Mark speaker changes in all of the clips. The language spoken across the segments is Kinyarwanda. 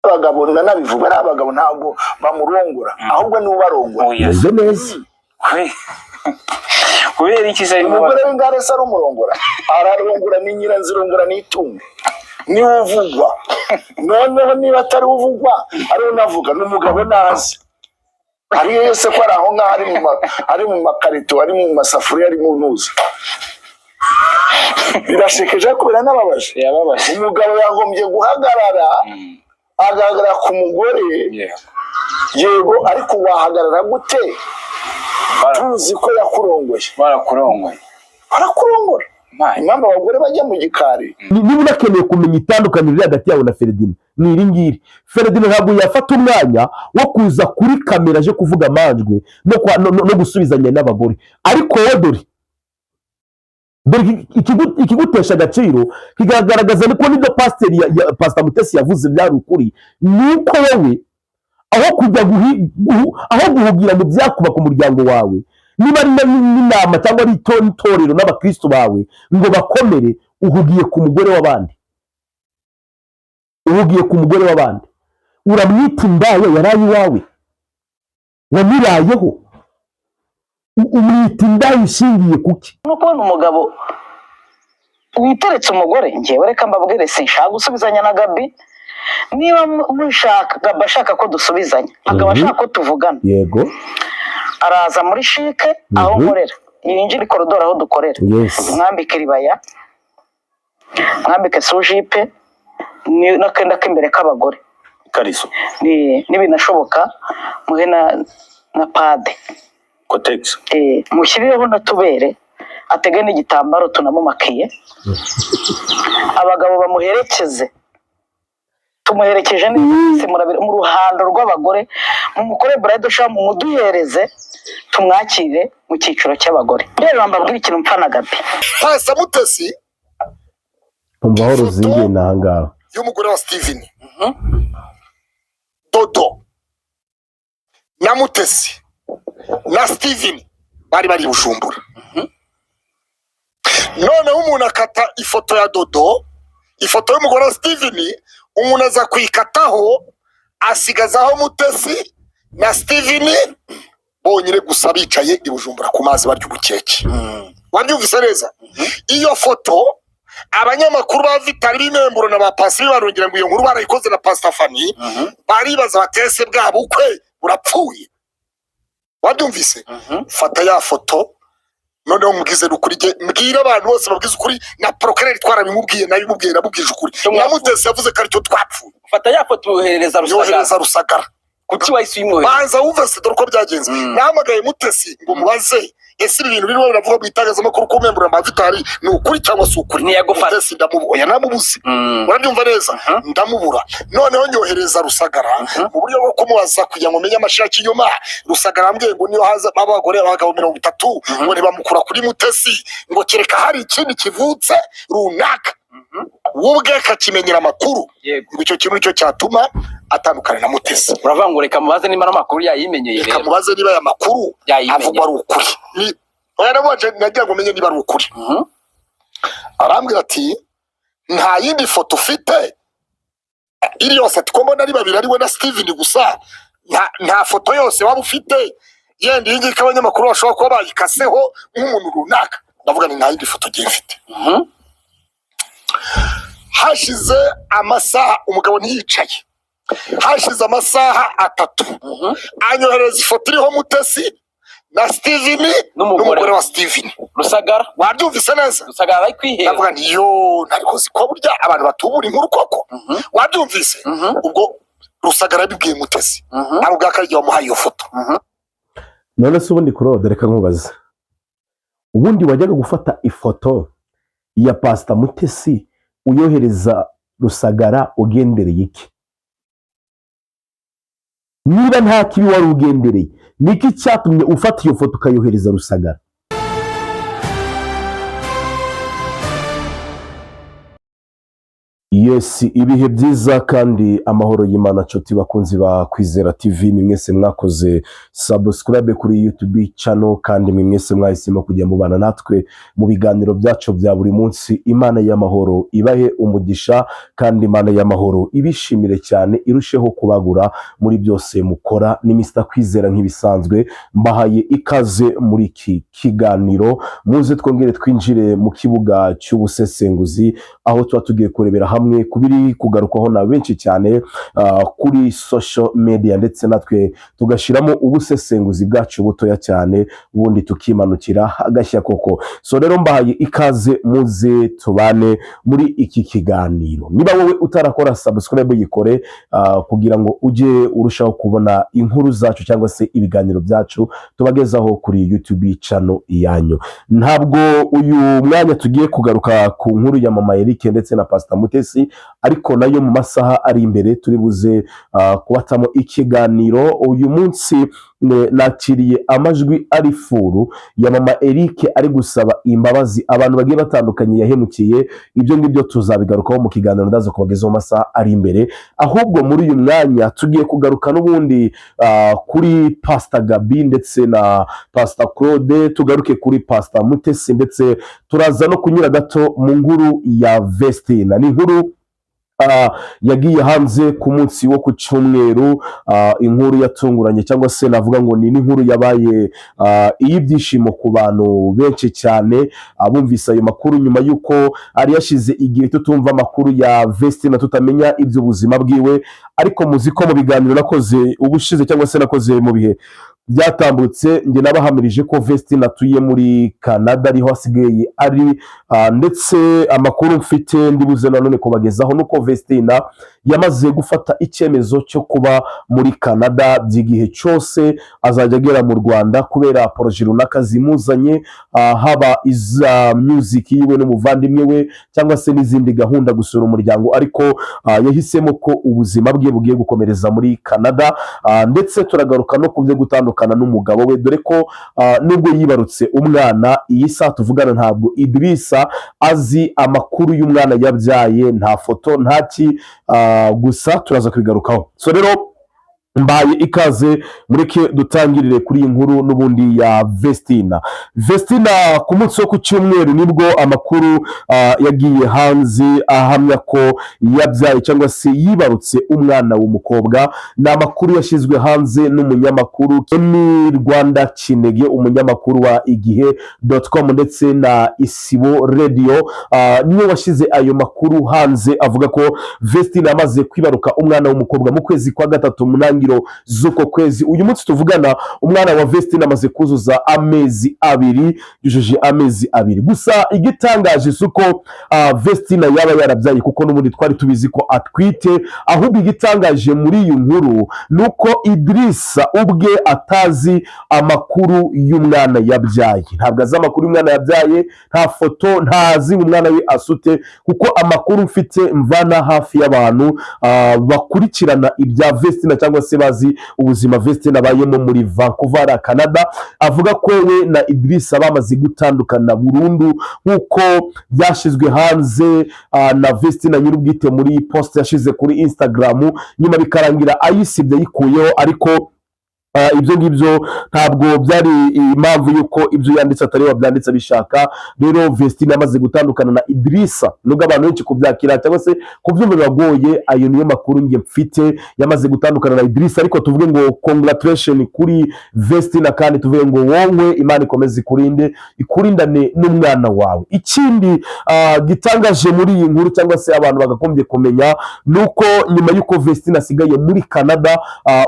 Speaker 1: Abagabo, ndanabivuga, ari abagabo ntabwo bamurongora, ahubwo niwe ubarongora.
Speaker 2: Oya.
Speaker 3: Meze neza.
Speaker 2: Kubera iki se arimo?
Speaker 1: Umugore w'ingare se arumurongora? Ararongora ni nyiranzirongora n'itungo, niwe uvugwa. Noneho niba atari we uvugwa, ari we unavuga, ni umugabo nazi ariyo yose ko ari aho ngaho, ari mu makarito, ari mu masafuriya, ari mu ntuza. Birashekeje ariko biranababaje.
Speaker 2: Yababaje.
Speaker 1: Umugabo yagombye guhagarara, agahagarara ku mugore. Yego, ariko wahagarara gute tuzi ko yakurongoye?
Speaker 2: Barakurongoye.
Speaker 1: Barakurongora.
Speaker 2: Mpaye.
Speaker 1: Impamvu abagore bajya mu gikari.
Speaker 3: Niba unakeneye kumenya itandukaniro riri hagati yawe na Feredina, ni iri ngiri: Feredina ntabwo yafata umwanya wo kuza kuri kamera aje kuvuga amanjwe no gusubizanya n'abagore. Ariko wowe dore ikigutesha agaciro kikagaragaza niko nibyo pasiteri Pasita Mutesi yavuze byari ukuri, ni uko wowe aho kujya aho guhugira mu byakubaka umuryango wawe, niba ari n'inama cyangwa ari itorero n'abakristo bawe ngo bakomere, uhugiye ku mugore w'abandi, uhugiye ku mugore w'abandi, uramwita indaya yaraye iwawe, wamurayeho. Umwita indaya ishingiye kuki?
Speaker 4: No kubona umugabo witeretse umugore. Ngewe reka mbabwire, sinshaka gusubizanya na Gabi. Niba mushaka Gabi ashaka ko dusubizanya, akaba ashaka ko tuvugana, araza muri CHIC aho nkorera, yinjira ikorodoro aho dukorera, mwambike ribaya, mwambike sujipe n'akenda k'imbere k'abagore.
Speaker 5: Ikariso.
Speaker 4: Nibinashoboka muhe na pad.
Speaker 5: Kotex.
Speaker 4: Mushyirireho na tubere, atege n'igitambaro, tunamumakiye, abagabo bamuherekeze, tumuherekeje neza mu ruhando rw'abagore, mumukore bridal shower, mumuduhereze, tumwakire mu cyiciro cy'abagore. Rero mbabwire ikintu mpfa na Gabi.
Speaker 6: Pasa Mutesi.
Speaker 3: Umva aho ruzingiye, ni ahangaha.
Speaker 6: Y'umugore wa Steven Dodo na Mutesi na Steven bari i Bujumbura. Noneho umuntu akata ifoto ya Dodo, ifoto y'umugore wa Steven, umuntu aza kuyikataho asigazaho Mutesi na Steven bonyine gusa bicaye i Bujumbura ku mazi barya ubukeke. Wabyumvise neza? Iyo foto abanyamakuru ba Vitali b'Imemburo na ba Pasi barongera ngo iyo nkuru barayikoze na Pastor Fani, baribaza batese bwa bukwe burapfuye. Wabyumvise? Fata ya foto noneho mbwize ukuri, jye mbwire abantu bose, babwize ukuri. Na procureur twarabimubwiye, nabimubwiye, namubwije ukuri. Na Mutesi yavuze ko aricyo twapfuye.
Speaker 7: Fata ya foto yoherereza Rusagara.
Speaker 6: Yohereza Rusagara.
Speaker 7: Kuki wahise uyimwohereza?
Speaker 6: Banza wumve se, dore uko byagenze. Nahamagaye Mutesi ngo mubaze: ese ibi bintu birimo biravuga mu itangazamakuru ko umwembura ma Vitali ni ukuri cyangwa si ukuri?
Speaker 7: Ntiyagufata.
Speaker 6: Mutesi ndamubu, oya, namubuze. Urabyumva neza? Ndamubura, noneho nyohereza Rusagara mu buryo bwo kumubaza kugira ngo menye amashira y'inyuma. Rusagara ambwiye ngo niyo haza abagore abagabo 30, ngo ntibamukura kuri Mutesi, ngo kereka hari ikindi kivutse runaka, we ubwe akakimenyera amakuru, ngo icyo kintu nicyo cyatuma atandukana na Mutesi.
Speaker 7: Uravuga ngo reka mubaze niba n'amakuru yayimenyeye.
Speaker 6: Reka
Speaker 7: Rero
Speaker 6: mubaze niba aya makuru
Speaker 7: Yayimenye.
Speaker 6: avugwa ari ukuri. Ni oya, nabanje nagira ngo menye niba ari ukuri. Arambwira ati nta yindi foto ufite iri yose, ati ko mbona ari babiri, ari we na Steven gusa, nta foto yose waba ufite yenda iyi ngiyi ko abanyamakuru bashobora kuba bayikaseho nk'umuntu runaka? Ndavuga ni nta yindi foto ngiye mfite. Hashize amasaha umugabo ntiyicaye, hashize amasaha 3 anyohereza ifoto iriho Mutesi na Steven
Speaker 7: N'umugore.
Speaker 6: n'umugore wa Steven.
Speaker 7: Rusagara.
Speaker 6: Wabyumvise neza?
Speaker 7: Rusagara ari kwihera.
Speaker 6: Ndavuga nti yo, ntariko ko burya abantu batubura inkuru koko. Wabyumvise? Ubwo Rusagara yabibwiye Mutesi, amubwira ko ari igihe wamuhaye iyo foto.
Speaker 3: None se ubundi Claude, reka nkubaze, ubundi wajyaga gufata ifoto ya Pasita Mutesi uyohereza Rusagara ugendereye iki? Niba nta kibi wari ugendereye, niki cyatumye ufata iyo foto ukayohereza Rusagara? Yes, ibihe byiza kandi amahoro y'Imana, nshuti bakunzi ba Kwizera TV. Ni mwese mwakoze subscribe kuri YouTube channel, kandi ni mwese mwahisemo kujya mubana natwe mu biganiro byacu bya buri munsi. Imana y'amahoro ibahe umugisha, kandi Imana y'amahoro ibishimire cyane, irusheho kubagura muri byose mukora. Ni Mr Kwizera nk'ibisanzwe, mbahaye ikaze muri iki kiganiro. Muze twongere twinjire mu kibuga cy'ubusesenguzi, aho tuba tugiye kurebera hamwe ku biri kugarukwaho na benshi cyane kuri social media, ndetse natwe tugashyiramo ubusesenguzi bwacu butoya cyane, ubundi tukimanukira agashya koko. So rero mbahaye ikaze, muze tubane muri iki kiganiro. Niba wowe utarakora subscribe, yikore kugira ngo ujye urushaho kubona inkuru zacu cyangwa se ibiganiro byacu tubagezaho kuri YouTube channel yanyu. Ntabwo uyu mwanya tugiye kugaruka ku nkuru ya mama Eric ndetse na Pastor Mutesi, ariko nayo mu masaha ari imbere turi buze kubatamo ikiganiro. Uyu munsi nakiriye amajwi ari full ya mama Eric ari gusaba imbabazi abantu bagiye batandukanye yahemukiye. Ibyo ngibyo tuzabigarukaho mu kiganiro ndaza kubagezaho mu masaha ari imbere. Ahubwo muri uyu mwanya tugiye kugaruka n'ubundi kuri Pastor Gabi ndetse na Pastor Claude, tugaruke kuri Pastor Mutesi, ndetse turaza no kunyura gato mu nkuru ya Vestina. Ni inkuru yagiye hanze ku munsi wo ku cyumweru, inkuru yatunguranye, cyangwa se navuga ngo ni n'inkuru yabaye iy'ibyishimo ku bantu benshi cyane bumvise ayo makuru, nyuma y'uko ari yashize igihe tutumva amakuru ya Vestina, tutamenya iby'ubuzima bwiwe. Ariko muzi ko mu biganiro nakoze ubushize, cyangwa se nakoze mu bihe byatambutse, njye nabahamirije ko Vestina atuye muri Canada, ariho asigaye ari, ndetse amakuru mfite ndibuze nanone kubagezaho nuko Vestina yamaze gufata icyemezo cyo kuba muri Canada by'igihe cyose. Azajya agera mu Rwanda kubera projets runaka zimuzanye, haba iza music yiwe n'umuvandimwe we, cyangwa se n'izindi gahunda, gusura umuryango, ariko yahisemo ko ubuzima bwe bugiye gukomereza muri Canada. Ndetse turagaruka no ku byo gutandukana n'umugabo we, dore ko nubwo yibarutse umwana, iyi saha tuvugana ntabwo Idirisa azi amakuru y'umwana yabyaye, nta foto, nta ki, gusa turaza kubigarukaho. So rero mbaye ikaze, mureke dutangirire kuri iyi nkuru n'ubundi ya Vestina. Vestina, ku munsi wo ku cyumweru nibwo amakuru yagiye hanze ahamya ko yabyaye cyangwa se yibarutse umwana w'umukobwa. Ni amakuru yashyizwe hanze n'umunyamakuru Emi Rwanda Kinege, umunyamakuru wa igihe.com ndetse na Isibo Radio, niwe washyize ayo makuru hanze, avuga ko Vestina amaze kwibaruka umwana w'umukobwa mu kwezi kwa gatatu, mu ntangiriro z'uko kwezi. Uyu munsi tuvugana, umwana wa Vestina amaze kuzuza amezi 2, yujuje amezi 2. Gusa igitangaje si uko Vestina yaba yarabyaye, kuko n'ubundi twari tubizi ko atwite. Ahubwo igitangaje muri iyi nkuru ni uko Idirisa ubwe atazi amakuru y'umwana yabyaye. Ntabwo azi amakuru y'umwana yabyaye, nta foto, ntazi umwana we asute, kuko amakuru mfite mvana hafi y'abantu bakurikirana ibya Vestina cyangwa se bazi ubuzima Vestina abayemo muri Vancouver, Canada, avuga ko we na Idirisa bamaze gutandukana burundu, nk'uko byashyizwe hanze na Vestina nyir'ubwite muri post yashyize kuri Instagram, nyuma bikarangira ayisibye, ayikuyeho. Ariko ibyo ngibyo ntabwo byari impamvu y'uko ibyo yanditse atari we wabyanditse abishaka. Rero Vestina yamaze gutandukana na Idirisa, nubwo abantu benshi kubyakira cyangwa se kubyumva biragoye. Ayo niyo makuru njye mfite, yamaze gutandukana na Idirisa. Ariko tuvuge ngo congratulation kuri Vestina, kandi tuvuge ngo wowe Imana ikomeze ikurinde, ikurindane n'umwana wawe. Ikindi gitangaje muri iyi nkuru, cyangwa se abantu bagagombye kumenya, ni uko nyuma y'uko Vestina asigaye muri Canada,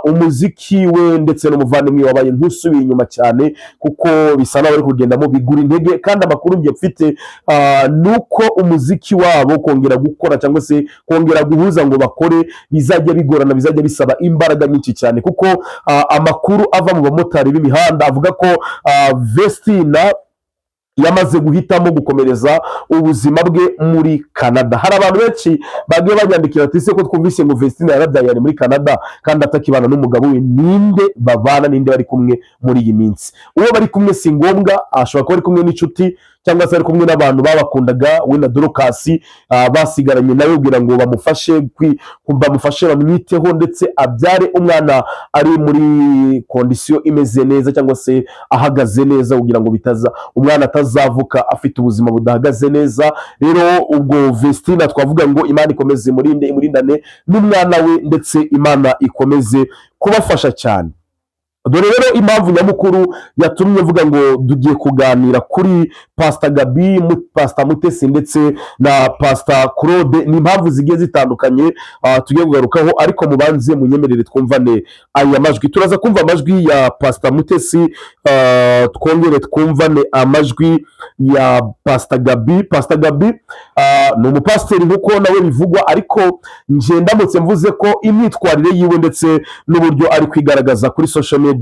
Speaker 3: umuziki we ndetse n'umuvandimwe wabaye nk'usubiye inyuma cyane, kuko bisa n'aho bari kugendamo bigura intege. Kandi amakuru njye mfite ni uko umuziki wabo kongera gukora cyangwa se kongera guhuza ngo bakore bizajya bigorana, bizajya bisaba imbaraga nyinshi cyane, kuko amakuru ava mu bamotari b'imihanda avuga ko Vestina yamaze guhitamo gukomereza ubuzima bwe muri Canada. Hari abantu benshi bagiye banyandikira ati: "Ese ko twumvise ngo Vestina yarabyaye, ari muri Canada kandi atakibana n'umugabo we, ninde babana, ninde bari kumwe muri iyi minsi?" Uwo bari kumwe si ngombwa, ashobora kuba ari kumwe n'inshuti. cyangwa se ari kumwe n'abantu babakundaga, we na Dorokasi basigaranye nawe kugira ngo bamufashe bamufashe bamwiteho, ndetse abyare umwana ari muri condition imeze neza cyangwa se ahagaze neza, kugira ngo bitaza umwana atazavuka afite ubuzima budahagaze neza. Rero ubwo Vestina twavuga ngo Imana ikomeze imurinde, imurindane n'umwana we, ndetse Imana ikomeze kubafasha cyane. Dore rero impamvu nyamukuru yatumye mvuga ngo tugiye kuganira kuri Pasita Gabi, Pasita Mutesi ndetse na Pasita Claude, ni impamvu zigiye zitandukanye tugiye kugarukaho, ariko mubanze munyemerere twumvane aya majwi. Turaza kumva amajwi ya Pasita Mutesi, twongere twumvane amajwi ya Pasita Gabi. Pasita Gabi ni umupasiteri nk'uko nawe bivugwa, ariko njye ndamutse mvuze ko imyitwarire yiwe ndetse n'uburyo ari kwigaragaza kuri social media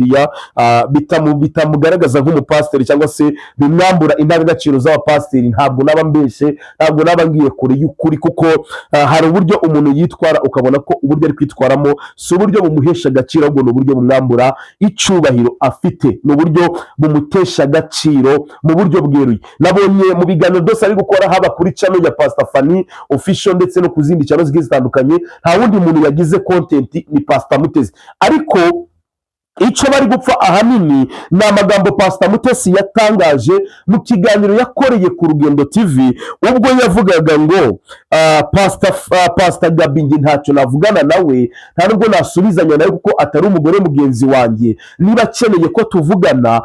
Speaker 3: bitamugaragaza nk'umupasiteri cyangwa se bimwambura indangagaciro z'abapasiteri, ntabwo naba mbeshye, ntabwo naba ngiye kure y'ukuri, kuko hari uburyo umuntu yitwara ukabona ko uburyo ari kwitwaramo si uburyo bumuhesha agaciro, ahubwo ni uburyo bumwambura icyubahiro afite, ni uburyo bumutesha agaciro mu buryo bweruye. Nabonye mu biganiro byose ari gukora, haba kuri channel ya Pastor Fanny Official ndetse no ku zindi channel zigiye zitandukanye, nta wundi muntu yagize content ni Pastor Mutesi. Ariko icyo bari gupfa ahanini ni amagambo Pastor Mutesi yatangaje mu kiganiro yakoreye ku Rugendo TV, ubwo yavugaga ngo Pastor Gabi njye ntacyo navugana nawe, nta nubwo nasubizanya nawe kuko atari umugore mugenzi wanjye. Niba akeneye ko tuvugana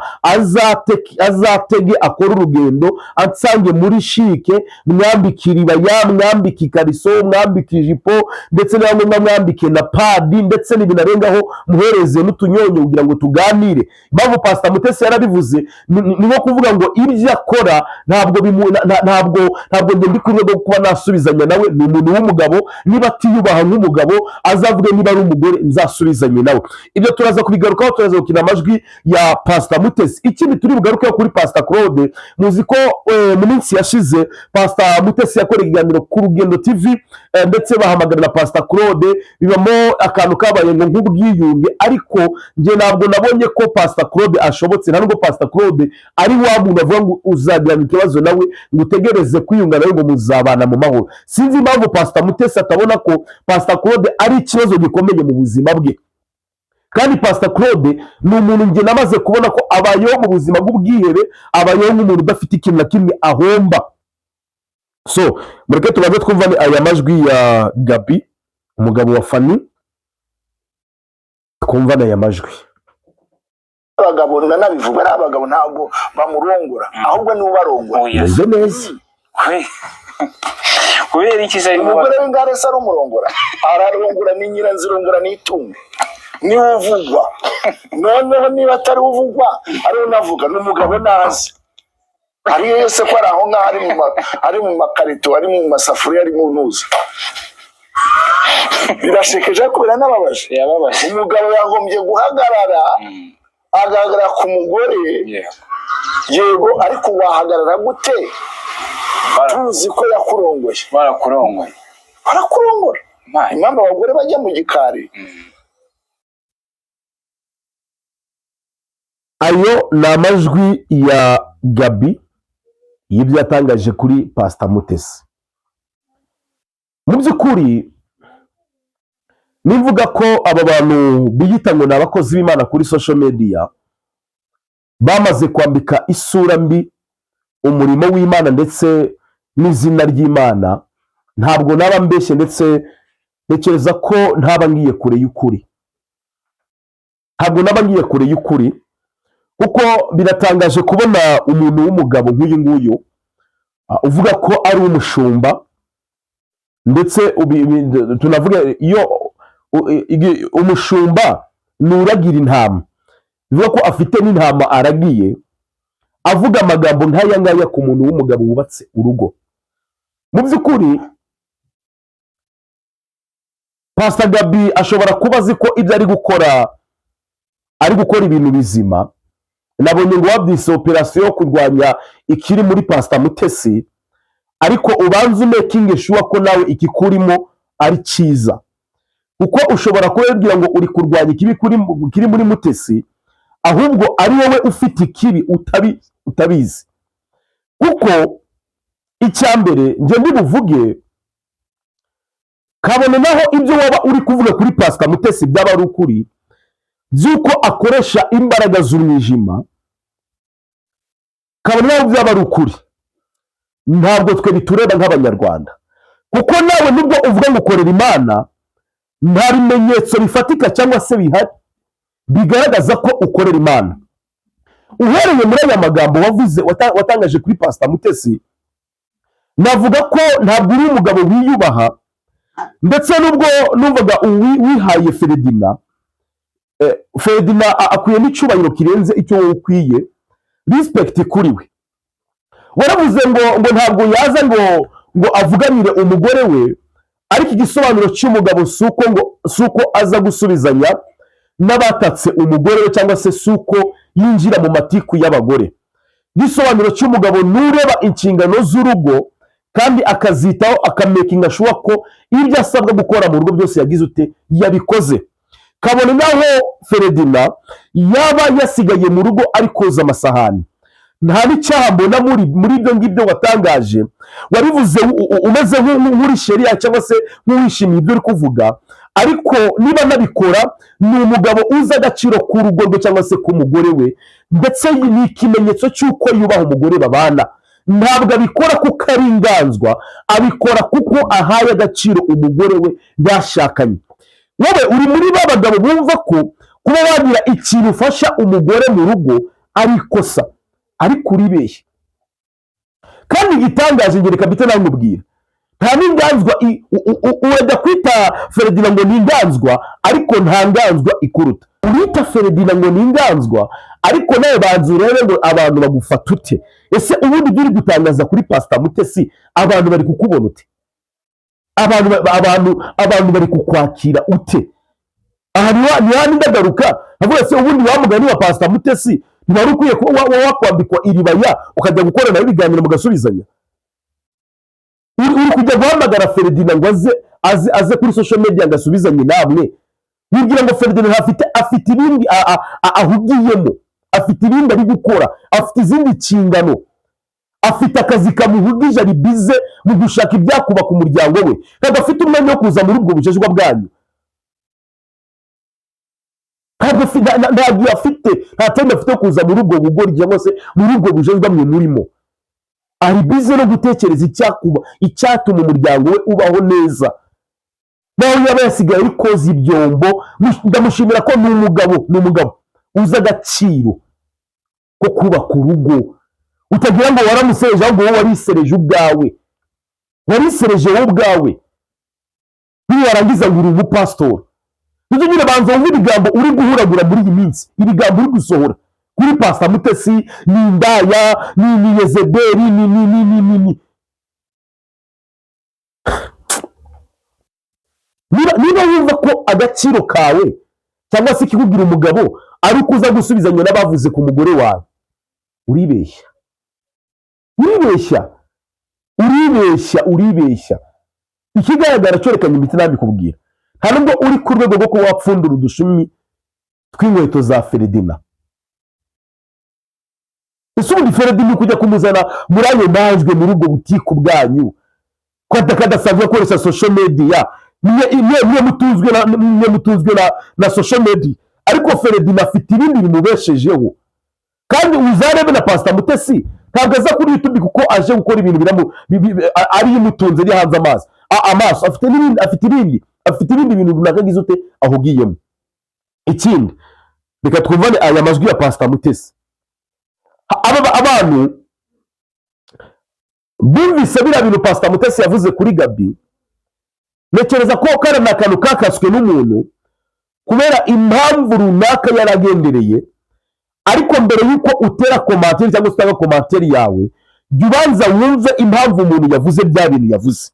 Speaker 3: azatege akore urugendo ansange muri CHIC, mwambike iribaya, mwambike ikariso, mwambike ijipo, ndetse niba ngombwa mwambike na pad, ndetse n'ibinarengaho muhereze n'utunyonyo kugira ngo tuganire. Impamvu Pastor Mutesi yarabivuze ni nko kuvuga ngo ibyo akora ntabwo ntabwo njye ndi ku rwego rwo kuba nasubizanya nawe. Ni umuntu w'umugabo, niba atiyubaha nk'umugabo azavuge, niba ari umugore nzasubizanye nawe. Ibyo turaza kubigarukaho, turaza gukina amajwi ya Pastor Mutesi. Ikindi turi bugarukeho kuri Pastor Claude, muzi ko mu minsi yashize Pastor Mutesi yakoreye ikiganiro ku Rugendo TV, ndetse bahamagara na Pastor Claude, bibamo akantu kabaye ngo nk'ubwiyunge, ariko njye ntabwo nabonye ko Pastor Claude ashobotse. Nta nubwo Pastor Claude ari wa muntu avuga ngo uzagirana ikibazo nawe ngo utegereze kwiyunga nawe ngo muzabana mu mahoro. Sinzi impamvu Pastor Mutesi atabona ko Pastor Claude ari ikibazo gikomeye mu buzima bwe, kandi Pastor Claude ni umuntu njye namaze kubona ko abayeho mu buzima bw'ubwihebe, abayeho nk'umuntu udafite ikintu na kimwe ahomba. So mureke tubanze twumvane aya majwi ya Gabi, umugabo wa Fanny, twumvane aya majwi.
Speaker 1: Abagabo ndanabivuga, ari abagabo ntabwo bamurongora, ahubwo niwe ubarongora.
Speaker 5: Oya.
Speaker 3: Meze neza.
Speaker 5: Kubera iki se arimo?
Speaker 1: Umugore w'ingare se arumurongora? Ararongora, ni nyiranzirongora n'itungo, niwe uvugwa. Noneho niba atari we uvugwa ari we unavuga, ni umugabo nazi ariyo yose ko ari aho ngaho, ari mu makarito, ari mu masafuriya, ari mu ntuza. Birashekeje ariko biranababaje.
Speaker 5: Yababaje.
Speaker 1: Umugabo yagombye guhagarara, agahagarara ku mugore. Yego, ariko wahagarara gute tuzi ko yakurongoye?
Speaker 5: Barakurongoye.
Speaker 1: Barakurongora.
Speaker 5: Mpaye.
Speaker 1: Impamvu abagore bajya mu gikari.
Speaker 3: Ayo ni amajwi ya Gabi y'ibyo yatangaje kuri Pasita Mutesi. Mu by'ukuri nivuga ko aba bantu biyita ngo ni abakozi b'Imana kuri social media bamaze kwambika isura mbi umurimo w'Imana ndetse n'izina ry'Imana, ntabwo naba mbeshye, ndetse ntekereza ko ntaba ngiye kure y'ukuri, ntabwo naba ngiye kure y'ukuri, kuko biratangaje kubona umuntu w'umugabo nk'uyu nguyu uvuga ko ari umushumba, ndetse tunavuga iyo umushumba ni uragira intama, bivuga ko afite n'intama aragiye, avuga amagambo nk'aya ngaya ku muntu w'umugabo wubatse urugo. Mu by'ukuri Pastor Gabi ashobora kuba azi ko ibyo ari gukora ari gukora ibintu bizima. Nabonye ngo wabyise operasiyo yo kurwanya ikiri muri Pastor Mutesi, ariko ubanze umakinge sure ko nawe ikikurimo ari cyiza, kuko ushobora kuba wibwira ngo uri kurwanya ikibi kiri muri Mutesi, ahubwo ari wowe ufite ikibi utabizi. Kuko icya mbere njye ndibuvuge, kabone naho ibyo waba uri kuvuga kuri Pasita Mutesi byaba ari ukuri by'uko akoresha imbaraga z'umwijima, kabone naho byaba ari ukuri, ntabwo twe bitureba nk'Abanyarwanda. Kuko nawe nubwo uvuga ngo ukorera Imana, nta bimenyetso bifatika cyangwa se bihari bigaragaza ko ukorera Imana. Uhereye muri aya magambo wavuze, watangaje kuri Pasita Mutesi, navuga ko ntabwo uri umugabo wiyubaha. Ndetse nubwo numvaga wihaye Feredina, Feredina akuyemo icyubahiro kirenze icyo wowe ukwiye, respect kuri we. Waravuze ngo ntabwo yaza ngo avuganire umugore we, ariko igisobanuro cy'umugabo si uko aza gusubizanya n'abatatse umugore we, cyangwa se si uko yinjira mu matiku y'abagore. Igisobanuro cy'umugabo nureba inshingano z'urugo kandi akazitaho, akamakinga sure ko ibyo asabwa gukora mu rugo byose yagize ute, yabikoze. Kabone naho Feredina yaba yasigaye mu rugo ari koza amasahani, nta n'icyaha mbona muri ibyo ngibyo watangaje. Wabivuze umeze nk'uri sheriya cyangwa se nk'uwishimiye ibyo uri kuvuga, ariko niba nabikora, ni umugabo uzi agaciro k'urugo rwe cyangwa se k'umugore we, ndetse ni ikimenyetso cy'uko yubaha umugore babana. Ntabwo abikora kuko ari inganzwa, abikora kuko ahaye agaciro umugore we bashakanye. Wowe uri muri ba bagabo bumva ko kuba wagira ikintu ufasha umugore mu rugo ari ikosa, ariko uribeshya. Kandi igitangaje, ngereka mpite namubwira, nta n'inganzwa urajya kwita Feredina ngo ni inganzwa, ariko nta nganzwa ikuruta. Urita Feredina ngo ni inganzwa, ariko nawe banza urebe ngo abantu bagufata ute. Ese ubundi ibyo uri gutangaza kuri Pasita Mutesi, abantu bari kukubona ute? Abantu bari kukwakira ute? Aha ni handi ndagaruka avuga se, ubundi wa mugani wa Pasita Mutesi, ntiwari ukwiye kuba wakwambikwa iribaya ukajya gukora nawe ibiganiro mugasubizanya? Uri kujya guhamagara Feredina ngo aze kuri social media ngo asubizanye namwe, wibwira ngo Feredina afite ibindi ahugiyemo, afite ibindi ari gukora, afite izindi nshingano, afite akazi kamuhugije, ari busy mu gushaka ibyakubaka umuryango we, ntabwo afite umwanya wo kuza muri ubwo bujejwa bwanyu. Ntabwo afite, nta time afite yo kuza muri ubwo bugoryi cyangwa se muri ubwo bujejwa mwe murimo. Ari busy no gutekereza icyatuma umuryango we ubaho neza, naho yaba yasigaye ari koza ibyombo. Ndamushimira ko ni umugabo uzi agaciro ko kubaka urugo. Utagira ngo waramusereje, ahubwo wowe warisereje ubwawe, warisereje wowe ubwawe. Niwarangiza ngo uri umupasitori, nibyo nyine. Banza wumve ibigambo uri guhuragura muri iyi minsi, ibigambo uri gusohora kuri Pasita Mutesi: ni indaya, ni Yezebeli, ni niba wumva ko agaciro kawe cyangwa se ikikubwira umugabo ari uko uza gusubizanya n'abavuze ku mugore wawe, uribeshya, uribeshya, uribeshya, uribeshya. Ikigaragara cyerekanye imiti nabikubwira, nta nubwo uri ku rwego rwo kuba wapfundura udushumi tw'inkweto za Feredina. Ese ubundi Feredina kujya kumuzana muri ayo majwi, muri ubwo butiku bwanyu, ko kadasanzwe akoresha social media? Mwe mutunzwe na social media, ariko Feredina afite ibindi bimubeshejeho. Kandi uzarebe na Pasita Mutesi, ntabwo aza kuri YouTube kuko aje gukora ibintu ariyo imutunze, iri hanze amaso. Amaso afite n'ibindi, afite ibindi bintu runaka agize ute ahugiyemo. Ikindi, reka twumvane aya majwi ya Pasita Mutesi. Aba abantu bumvise biriya bintu Pasita Mutesi yavuze kuri Gabi, ntekereza ko kariya ni akantu kakaswe n'umuntu kubera impamvu runaka yaragendereye. Ariko mbere y'uko utera commentaire cyangwa se utanga commentaire yawe, jya ubanza wumve impamvu umuntu yavuze bya bintu yavuze.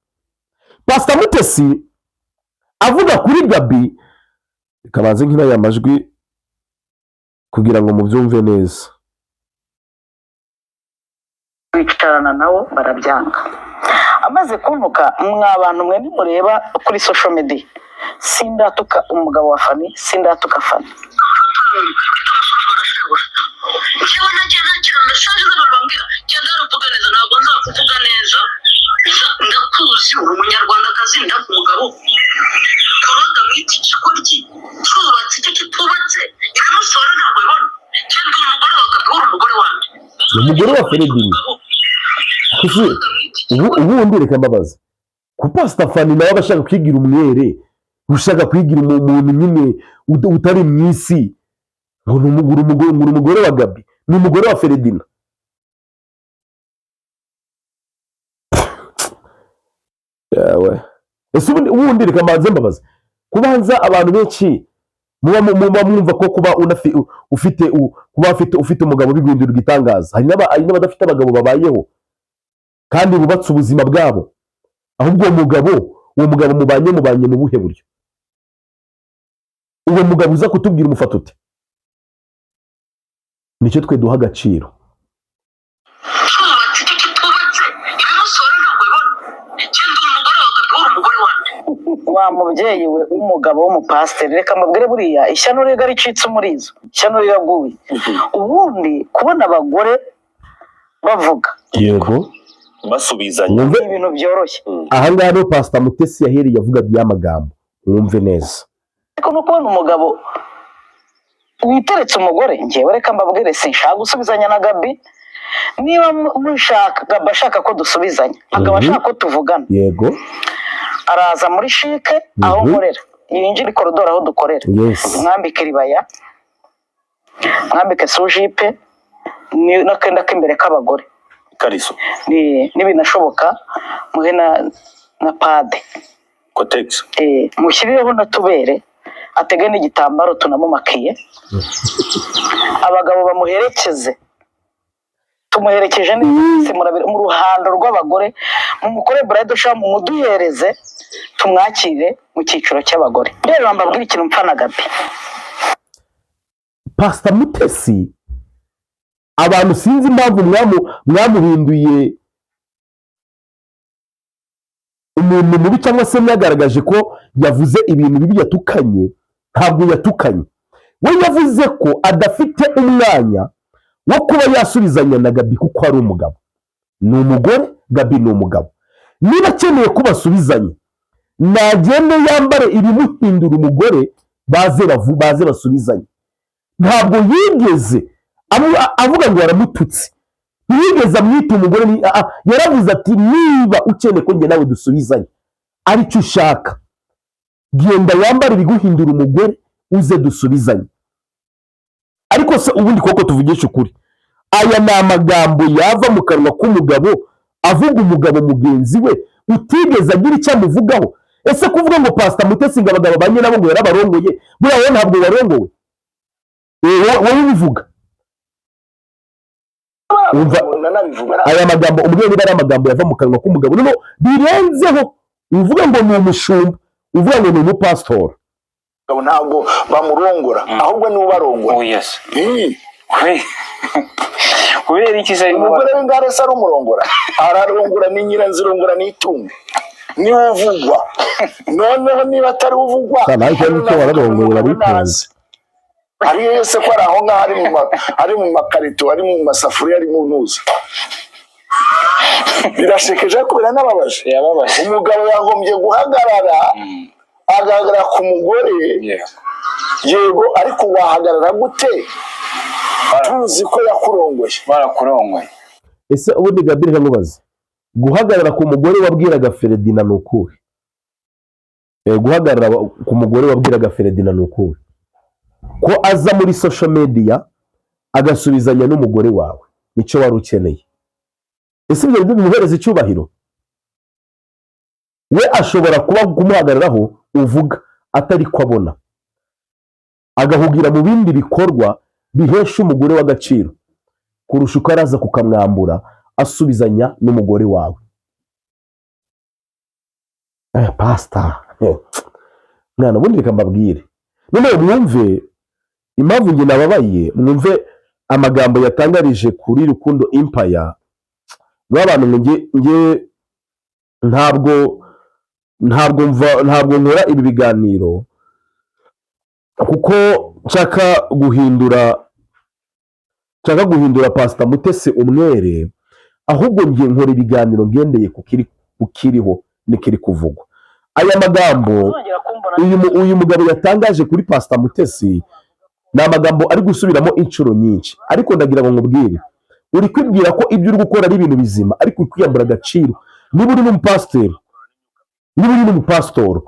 Speaker 3: Pasita Mutesi avuga kuri Gabi, reka banze nkina aya majwi kugira ngo mubyumve neza.
Speaker 4: Kwicarana nabo barabyanga. Amaze kuntuka, mwa bantu mwe nimureba kuri social media, sindatuka umugabo wa Fani, sindatuka Fani. Njyewe nagiye nakira message z'abantu bambwira genda hano uvuga neza, ntabwo nzakuvuga neza. Ndakuzi uri umunyarwandakazi, ndakumugabo Claude mwita ikigoryi cyubatse icyo kitubatse ibimusora ntabwo bibona. Genda uri umugore wa Gabi, uri umugore wanjye.
Speaker 3: Ni umugore wa Feredini. Kuki ubundi reka mbabaza, ku Pastor Fani nawe aba ashaka kwigira umwere, ushaka kwigira umuntu nyine utari mu isi, ngo ni umugore, umugore, ngo ni umugore wa Gabi, ni umugore wa Feredina. Yawe. Ese ubundi reka mbanze mbabaza, kubanza abantu benshi muba mwumva ko kuba ufite kuba ufite umugabo biguhindura igitangaza. Hari n'abadafite abagabo babayeho kandi bubatse ubuzima bwabo, ahubwo uwo mugabo mubanye mu buhe buryo? Uwo mugabo uza kutubwira umufata ute? Nicyo twe duha agaciro.
Speaker 4: Cyubatse icyo kitubatse ibimusora ntabwo bibona. Genda uri umugore wa Gabi, uri umugore wanjye. Wa mubyeyi we w'umugabo w'umupasiteri, reka mbabwire, buriya ishyano riga ricitse umurizo, ishyano riraguye. Ubundi kubona abagore bavuga
Speaker 3: yego
Speaker 5: basubizanya
Speaker 3: mwumve
Speaker 4: ni ibintu byoroshye.
Speaker 3: Aha ngaha niho Pastor Mutesi yahereye avuga by'amagambo, mwumve neza.
Speaker 4: Ariko no kubona umugabo witeretse umugore, njyewe reka mbabwire sinshaka gusubizanya na Gabi. Niba mushaka Gabi ashaka ko dusubizanya, akaba ashaka ko tuvugana,
Speaker 3: yego
Speaker 4: araza muri shike aho nkorera, yinjira ikorodoro aho dukorera, mwambike iribaya, mwambike sujipe n'akenda k'imbere k'abagore,
Speaker 5: ikariso,
Speaker 4: nibinashoboka muhe na pade,
Speaker 5: kotegisi,
Speaker 4: mushyirireho na tubere, atege n'igitambaro tunamumakiye, abagabo bamuherekeze, tumuherekeje neza mu ruhando rw'abagore, mumukore burayidi showa, mumuduhereze tumwakire mu cyiciro cy'abagore. Rero mbabwire ikintu mpfa na Gabi.
Speaker 3: Pastor Mutesi, abantu sinzi impamvu mwamuhinduye umuntu mubi, cyangwa se mwagaragaje ko yavuze ibintu bibi yatukanye. Ntabwo yatukanye, we yavuze ko adafite umwanya wo kuba yasubizanya na Gabi kuko ari umugabo, ni umugore, Gabi ni umugabo. Niba akeneye ko basubizanya, nagende yambare ibimuhindura umugore, baze basubizanye. Ntabwo yigeze avuga ngo yaramututse, ntiyigeze amwita umugore, yaravuze ati niba ukeneye ko njye nawe dusubizanye aricyo ushaka, genda wambare ibiguhindura umugore uze dusubizanye. Ariko se ubundi koko tuvugishe ukuri, aya ni amagambo yava mu kanwa k'umugabo avuga umugabo mugenzi we utigeze agira icyo amuvugaho? Ese kuvuga ngo Pastor Mutesi ngo abagabo banye nabo ngo yarabarongoye, buriya wowe ntabwo warongowe? Wowe ubivuga umva aya magambo, umwe niba ari amagambo yava mu kanwa k'umugabo, noneho birenzeho uvuga ngo ni umushumba, uvuga ngo ni umupasitori.
Speaker 1: Ntabwo bamurongora, ahubwo ni ubarongora.
Speaker 7: Oh yes. Kubera iki se?
Speaker 1: Umugore w'ingare se arumurongora, ararongora ni nyiranzirongora n'itungo, niwe uvugwa. Noneho niba atari uvugwa, ariyo yose ko ari aho ngaho, ari mu makarito, ari mu masafuriya, ari mu ntuza. Birashekeje ariko biranababaje. Umugabo yagombye guhagarara, ahagarara ku mugore, yego, ariko wahagarara gute tuzi ko yakurongoye?
Speaker 7: Barakurongoye.
Speaker 3: Ese ubundi Gabi reka nkubaze, guhagarara ku mugore wabwiraga Feredina ni ukuhe? Guhagarara ku mugore wabwiraga Feredina ni ukuhe? Ko aza muri social media agasubizanya n'umugore wawe, nicyo wari ukeneye? Ese ibyo bimuhereza icyubahiro? We ashobora kuba kumuhagararaho uvuga atari ko abona, agahugira mu bindi bikorwa bihesha umugore w'agaciro kurusha uko araza kukamwambura asubizanya n'umugore wawe. Pastor mwana, ubundi reka mbabwire noneho mwumve impamvu njye nababaye, mwumve amagambo yatangarije kuri Rukundo Empire. Abantu nge ntabwo nkora ibi biganiro kuko nshaka guhindura Nshaka guhindura Pasita Mutesi umwere, ahubwo ngiye nkora ibiganiro ngendeye ku kiriho n'ikiri kuvugwa. Aya magambo
Speaker 4: Uzongera kumbona.
Speaker 3: uyu mugabo yatangaje kuri Pasita Mutesi ni amagambo ari gusubiramo inshuro nyinshi, ariko ndagira ngo nkubwire, uri kwibwira ko ibyo uri gukora ari ibintu bizima, ariko uri kwiyambura agaciro. Niba uri n'umupasiteri, niba uri n'umupasitoro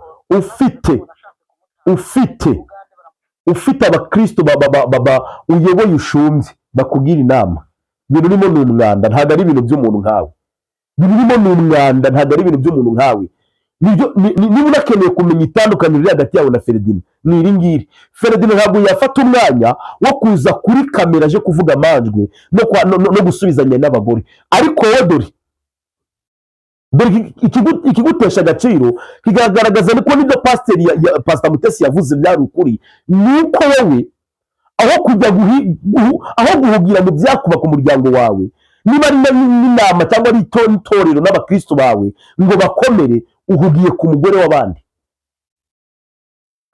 Speaker 3: ufite abakristo uyoboye, ushumbye, bakugira inama, ibintu urimo ni umwanda, ntabwo ari ibintu by'umuntu nkawe. Ibintu urimo ni umwanda, ntabwo ari ibintu by'umuntu nkawe. Niba unakeneye kumenya itandukaniro riri hagati yawe na Feredina, ni iri ngiri: Feredina ntabwo yafata umwanya wo kuza kuri kamera aje kuvuga amanjwe no gusubizanya n'abagore, ariko wowe dore ikigutesha agaciro kikagaragaza ko n'ibyo pasiteri Pasita Mutesi yavuze byari ukuri, ni uko wowe aho kujya aho guhugira mu byakubaka umuryango wawe, niba ari n'inama cyangwa ari itorero n'abakristo bawe ngo bakomere, uhugiye ku mugore w'abandi,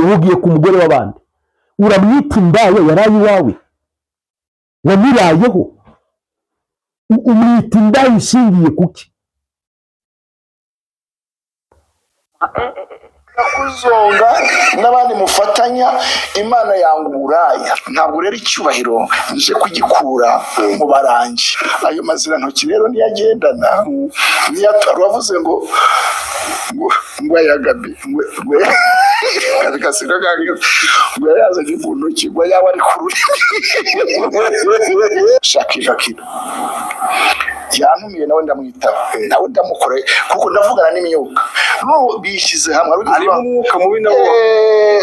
Speaker 3: uhugiye ku mugore w'abandi, uramwita indaya yaraye iwawe, wamirayeho, umwita indaya ishingiye kuki?
Speaker 1: Kuzonga n'abandi mufatanya, Imana yanga uburaya. Ntabwo rero icyubahiro nje kugikura mu barangi. Ayo mazirantoki rero niyo agendana, niyo wavuze ngo ayagabi ngo ngo yazanye mu ntoki, ngo yaba ari ku rurimi. Shakira yantumiye, nawe ndamwitaba, nawe ndamukoreye, kuko ndavugana n'imyuka. N'ubu bishyize hamwe.
Speaker 7: Harimo umwuka mubi nawo.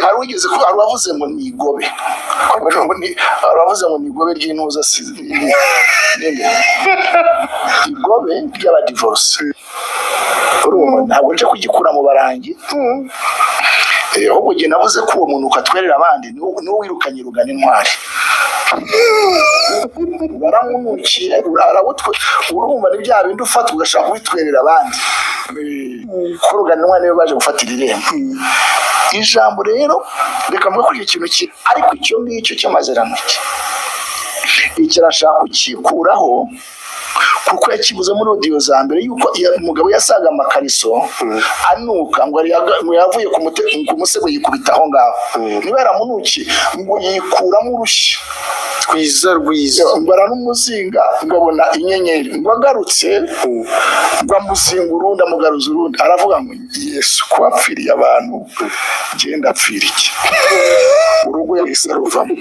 Speaker 1: Hari wigeze hari uwavuze ngo ni igobe, hari uwavuze ngo ni igobe ry'intuza, igobe ry'abadivorce. Urumva, ntabwo nje kugikura mu barangi. Ahubwo njye navuze ko uwo muntu ukatwerera abandi niwo wirukanye rugana intwari, waramunukiye, arawutwe. Urumva, ni bya bindi ufata ugashaka kubitwerera abandi, ko rugana intwari niyo baje gufatira irembo. Ijambo rero, reka mvuge kuri icyo kintu ariko icyo ngicyo cy'amazirantoki, iki arashaka kukikuraho, kuko yakibuze muri audio za mbere yuko umugabo yasaga amakariso anuka, ngo yavuye ku musego yikubita aho ngaho, niba yaramunukiye ngo yikuramo urushyi
Speaker 7: Twiza rwiza,
Speaker 1: ngo aranumuzinga, ngo abona inyenyeri, ngo agarutse ngo amuzinga urundi, amugaruza urundi, aravuga ngo Yesu ko wapfiriye abantu, genda apfira iki? Urugo yahise aruvamo.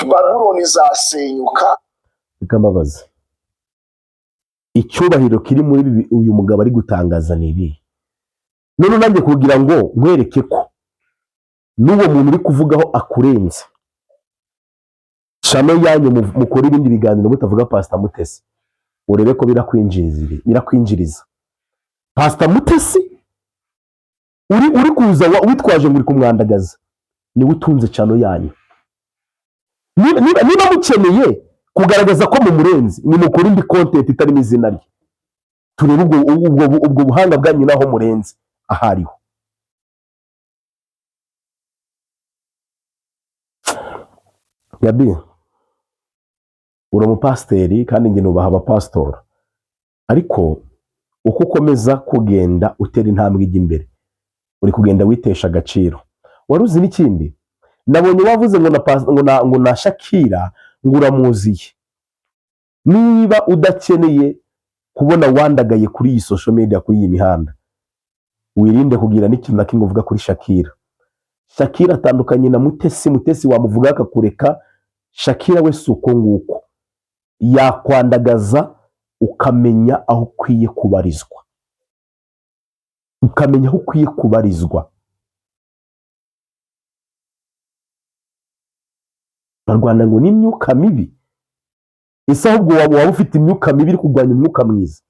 Speaker 1: Babuloni izasenyuka.
Speaker 3: Reka mbabaze, icyubahiro kiri muri ibi uyu mugabo ari gutangaza ni ibihe? None nanjye kugira ngo nkwereke ko n'uwo muntu uri kuvugaho akurenze, channel yanyu mukora ibindi biganiro mutavuga Pasita Mutesi, urebe ko birakwinjiriza. Pasita Mutesi uri kuza witwaje ngo uri kumwandagaza, niwe utunze channel yanyu. Niba mukeneye kugaragaza ko mumurenze, nimukore indi content itarimo izina rye, turebe ubwo buhanga bwanyu naho murenze ahariho. Gabi, uri umupasiteri kandi njye nubaha abapasitori, ariko uko ukomeza kugenda utera intambwe ijya imbere, uri kugenda witesha agaciro. Wari uzi n'ikindi? Nabonye wavuze ngo na Shakira ngo uramuziye. Niba udakeneye kubona wandagaye kuri iyi social media, kuri iyi mihanda, wirinde kugira n'ikintu na kimwe uvuga kuri Shakira. Shakira atandukanye na Mutesi. Mutesi wamuvuga akakureka, Shakira we si uko nguko, yakwandagaza ukamenya aho ukwiye kubarizwa, ukamenya aho ukwiye kubarizwa. Barwana ngo n'imyuka mibi. Ese ahubwo waba ufite imyuka mibi iri kurwanya umwuka mwiza?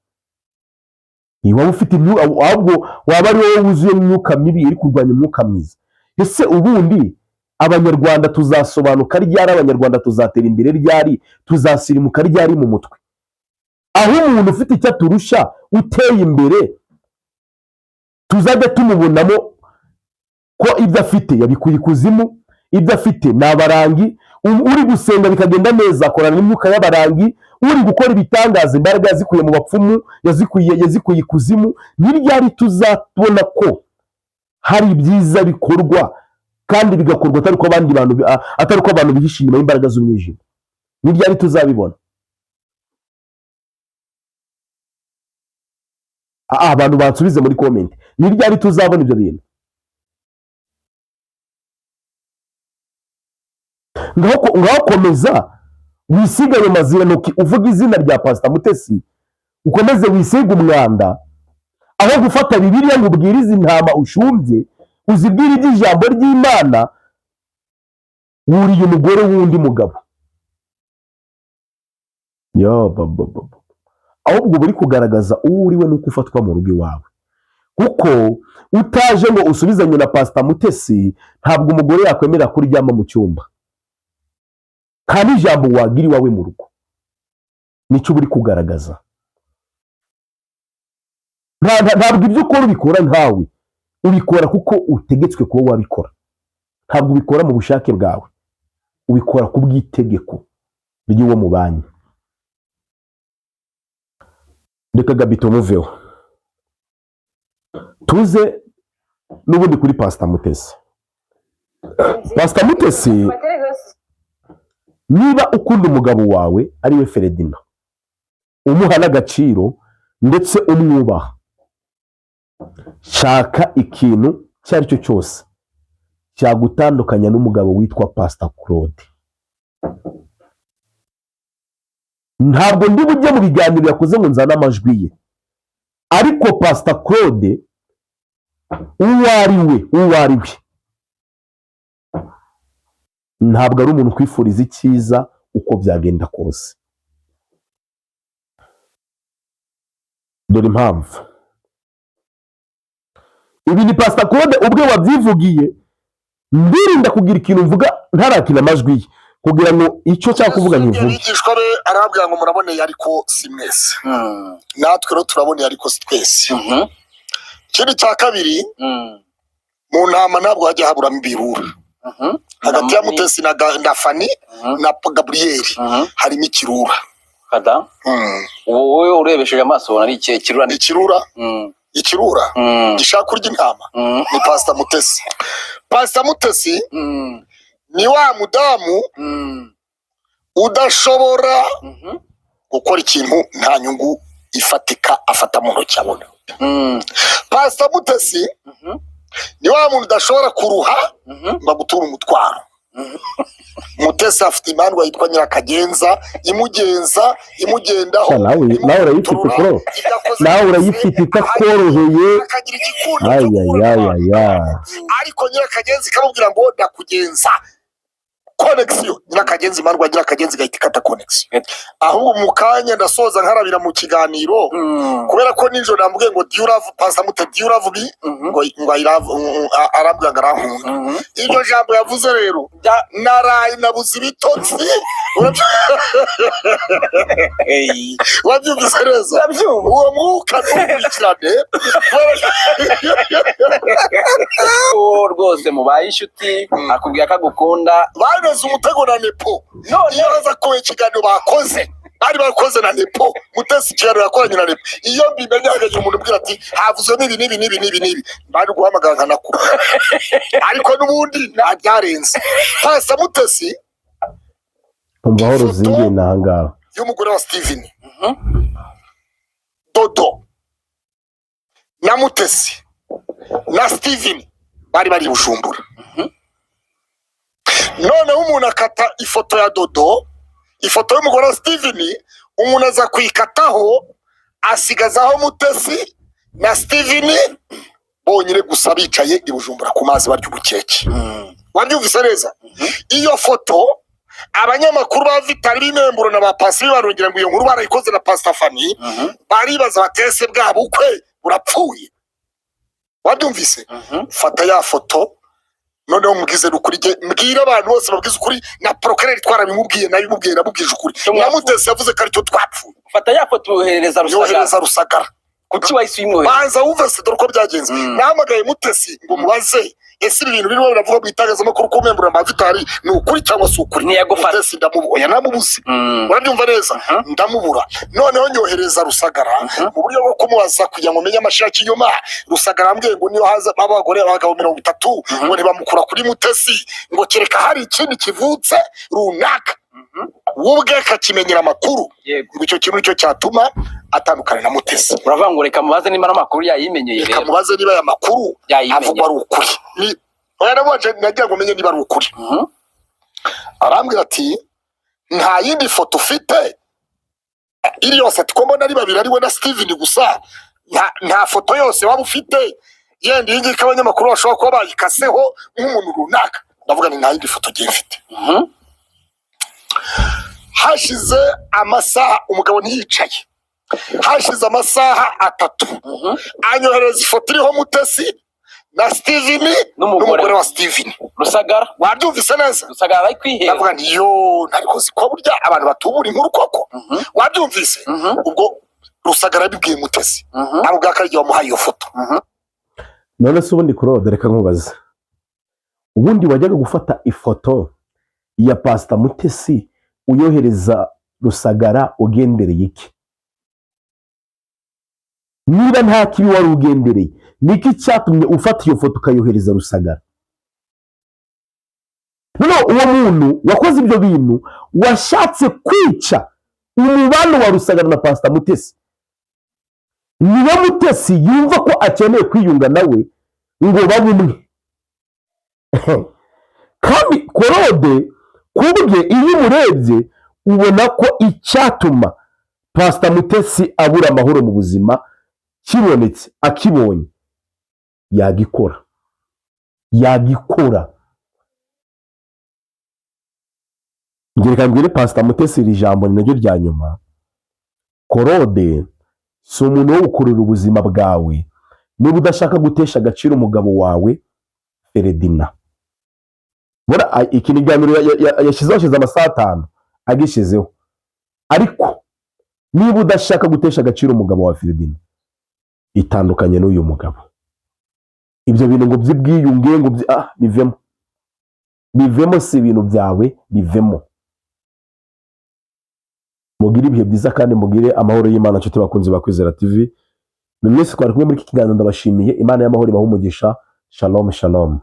Speaker 3: Waba ufite imyuka, ahubwo waba ari wowe wuzuye imyuka mibi iri kurwanya umwuka mwiza? Ese ubundi Abanyarwanda tuzasobanuka ryari? Abanyarwanda tuzatera imbere ryari? Tuzasirimuka ryari mu mutwe? Aho umuntu ufite icyo aturusha uteye imbere tuzajya tumubonamo ko ibyo afite yabikuye ikuzimu, ibyo afite ni abarangi. Uri gusenga bikagenda neza akorana n'imyuka y'abarangi. Uri gukora ibitangaza, imbaraga yazikuye mu bapfumu, yazikuye ikuzimu. Ni ryari tuzabona ko hari ibyiza bikorwa kandi bigakorwa atari uko abandi bantu atari uko abantu bihishe inyuma y'imbaraga z'umwijima? Ni ryari tuzabibona? Abantu bansubize muri comment, ni ryari tuzabona ibyo bintu? Ngaho komeza wisige ayo mazirantoki, uvuga izina rya Pasita Mutesi, ukomeze wisige umwanda, aho gufata Bibiliya ngo ubwirize intama ushumbye, uzibwire iby'ijambo ry'Imana. Wuriye umugore w'undi mugabo. Ya ba ba ba ba. Ahubwo uba uri kugaragaza uwo uriwe nuko ufatwa mu rugo iwawe, kuko utaje ngo usubizanye na Pasita Mutesi, ntabwo umugore yakwemera kuryama mu cyumba, nta n'ijambo wagira iwawe mu rugo. Nicyo uba uri kugaragaza. Ntabwo ibyo ukora ubikora nkawe, ubikora kuko utegetswe kuba wabikora. Ntabwo ubikora mu bushake bwawe, ubikora ku bw'itegeko ry'uwo mubanye. Reka Gabi tumuveho, tuze n'ubundi kuri Pasita Mutesi. Pasita Mutesi, niba ukunda umugabo wawe ari we Feredina, umuha n'agaciro ndetse umwubaha, shaka ikintu icyo ari cyo cyose cyagutandukanya n'umugabo witwa Pasita Claude. Ntabwo ndi bujye mu biganiro yakoze ngo nzane amajwi ye, ariko Pasita Claude uwo ari we, uwo ari we, ntabwo ari umuntu ukwifuriza icyiza uko byagenda kose. Dore impamvu. Ibi ni Pasita Claude ubwe wabyivugiye. Ndirinda kugira ikintu mvuga ntarakina amajwi ye, kugira ngo icyo nshaka kuvuga
Speaker 6: Yesu
Speaker 3: nkivuge.
Speaker 6: Abigishwa be arababwira ngo muraboneye ariko si mwese, natwe rero turaboneye ariko si twese. Ikindi cya kabiri, mu ntama ntabwo hajya haburamo ibirura. Hagati ya Mutesi na Fani na Gaburiyeri harimo ikirura.
Speaker 2: Kada. Wowe urebesheje amaso ubona ari ikihe kirura?
Speaker 6: Ikirura, ikirura gishaka kurya intama ni Pasita Mutesi. Pasita Mutesi ni wa mudamu udashobora gukora ikintu nta nyungu ifatika afata mu ntoki abona. Pasita Mutesi ni wa muntu udashobora kuruha ngo aguture umutwaro. Mutesi afite imandwa yitwa Nyirakagenza, imugenza, imugendaho.
Speaker 3: Nawe urayifite
Speaker 6: imukurura,
Speaker 3: pro.
Speaker 6: Ibyo akoze
Speaker 3: Nawe
Speaker 6: byose,
Speaker 3: urayifite itakoroheye.
Speaker 6: akagira igikundiro cyo guhura n'abantu.
Speaker 3: Ayayayaya.
Speaker 6: Ariko Nyirakagenza ikamubwira ngo ndakugenza connection. Nyirakagenza, imandwa Nyirakagenza igahita ikata connection. Ahubwo mu kanya ndasoza nkarabira mu kiganiro, kubera ko nijoro namubwiye ngo do you love Pastor Mute, do you love me, ngo I love, arambwira ngo arankunda. Iryo jambo yavuze rero, naraye nabuze ibitotsi. Wabyumvise neza uwo mwuka ntukurikirane.
Speaker 2: Uwo rwose mubaye inshuti, akubwira ko agukunda.
Speaker 6: Baneze umutego na Nepo. Iyo baza kuba ikiganiro bakoze, bari bakoze na Nepo Mutesi, ikiganiro yakoranye na Nepo, iyo mbimenya hakagira umuntu ubwira ati havuzwe n'ibi n'ibi n'ibi n'ibi n'ibi, bari guhamagara nkanakura, ariko n'ubundi nta byarenze. Pasa Mutesi
Speaker 3: Umva aho ruzingiye ni ahangaha.
Speaker 6: y'umugore wa Steven Dodo na Mutesi na Steven bari i Bujumbura. Noneho umuntu akata ifoto ya Dodo, ifoto y'umugore wa Steven, umuntu aza kuyikataho asigazaho Mutesi na Steven bonyine gusa bicaye i Bujumbura ku mazi barya ubukeke. Wabyumvise neza? Iyo foto abanyamakuru ba Vitali b'Imemburo na ba Pasi barongera ngo iyo nkuru barayikoze na Pastor Fani, baribaza batese bwa bukwe burapfuye. Wabyumvise? Fata ya foto noneho mubwize ukuri, jye mbwira abantu bose babwize ukuri, na procureur twarabimubwiye, nabimubwiye, nabubwije ukuri,
Speaker 2: Cyo
Speaker 6: na
Speaker 2: mwapfuye.
Speaker 6: Mutesi yavuze ko aricyo twapfuye.
Speaker 2: Fata ya foto yoherereza Rusagara.
Speaker 6: Yohereza Rusagara.
Speaker 2: Kuki wahise uyimwohereza?
Speaker 6: Banza wumve se, dore uko byagenze. Nahamagaye Mutesi ngo mubaze: ese ibi bintu birimo biravuga mu itangazamakuru ko umembura amavitari ni ukuri cyangwa si ukuri?
Speaker 2: Ntiyagufata.
Speaker 6: Mutesi oya, namubuze. Urabyumva neza? Ndamubura, noneho nyohereza Rusagara mu buryo bwo kumubaza kugira ngo menye amashaki inyuma. Rusagara ambwiye ngo niyo haza abagore, abagabo 30, ngo ntibamukura kuri Mutesi, ngo kereka hari ikindi kivutse runaka, we ubwe akakimenyera amakuru. Ngo icyo kintu nicyo cyatuma atandukana na Mutesi.
Speaker 2: Uravuga ngo reka mubaze niba n'amakuru yayimenyeye.
Speaker 6: Reka
Speaker 2: Rero
Speaker 6: mubaze niba aya makuru
Speaker 2: Yayimenye.
Speaker 6: avugwa ari ukuri. Oya, nabanje nagira ngo menye niba ari ukuri. Arambwira ati: nta yindi foto ufite iri yose? Ati ko mbona ari babiri, ari we na Steven gusa, nta foto yose waba ufite yenda iyi ngiyi ko abanyamakuru bashobora kuba bayikaseho nk'umuntu runaka? Ndavuga ni nta yindi foto ngiye mfite. Hashize amasaha, umugabo ntiyicaye, hashize amasaha 3 anyohereza ifoto iriho Mutesi na Steven
Speaker 2: N'umugore.
Speaker 6: n'umugore wa Steven.
Speaker 2: Rusagara.
Speaker 6: Wabyumvise neza?
Speaker 2: Rusagara ari kwihera.
Speaker 6: Ndavuga nti: yo, ntariko ko burya abantu batubura inkuru koko. Wabyumvise? Ubwo Rusagara yabibwiye Mutesi, amubwira ko ari igihe wamuhaye iyo foto.
Speaker 3: None se ubundi Claude, reka nkubaze, ubundi wajyaga gufata ifoto ya Pasita Mutesi uyohereza Rusagara ugendereye iki? Niba nta kibi wari ugendereye, niki cyatumye ufata iyo foto ukayohereza Rusagara? Noneho uwo muntu wakoze ibyo bintu, washatse kwica umubano wa Rusagara na Pasita Mutesi, niwe Mutesi yumva ko akeneye kwiyunga nawe ngo babe umwe. Kandi Claude kubwe, iyo umurebye ubona ko icyatuma Pasita Mutesi abura amahoro mu buzima kibonetse, akibonye yagikora, yagikora. Reka mbwire Pasita Mutesi iri jambo ni naryo rya nyuma: Claude si umuntu wo gukurura ubuzima bwawe niba udashaka gutesha agaciro umugabo wawe Feredina. Bora iki kiganiro yashyizeho hashize amasaha 5 agishyizeho, ariko niba udashaka gutesha agaciro umugabo wa Feredina, itandukanye n'uyu mugabo. Ibyo bintu ngo by'ubwiyunge ngo bivemo, bivemo, si ibintu byawe, bivemo. Mugire ibihe byiza kandi mugire amahoro y'Imana, nshuti bakunzi ba Kwizera TV. Mwese twari kumwe muri iki kiganiro, ndabashimiye. Imana y'amahoro ibahe umugisha. Shalom, shalom.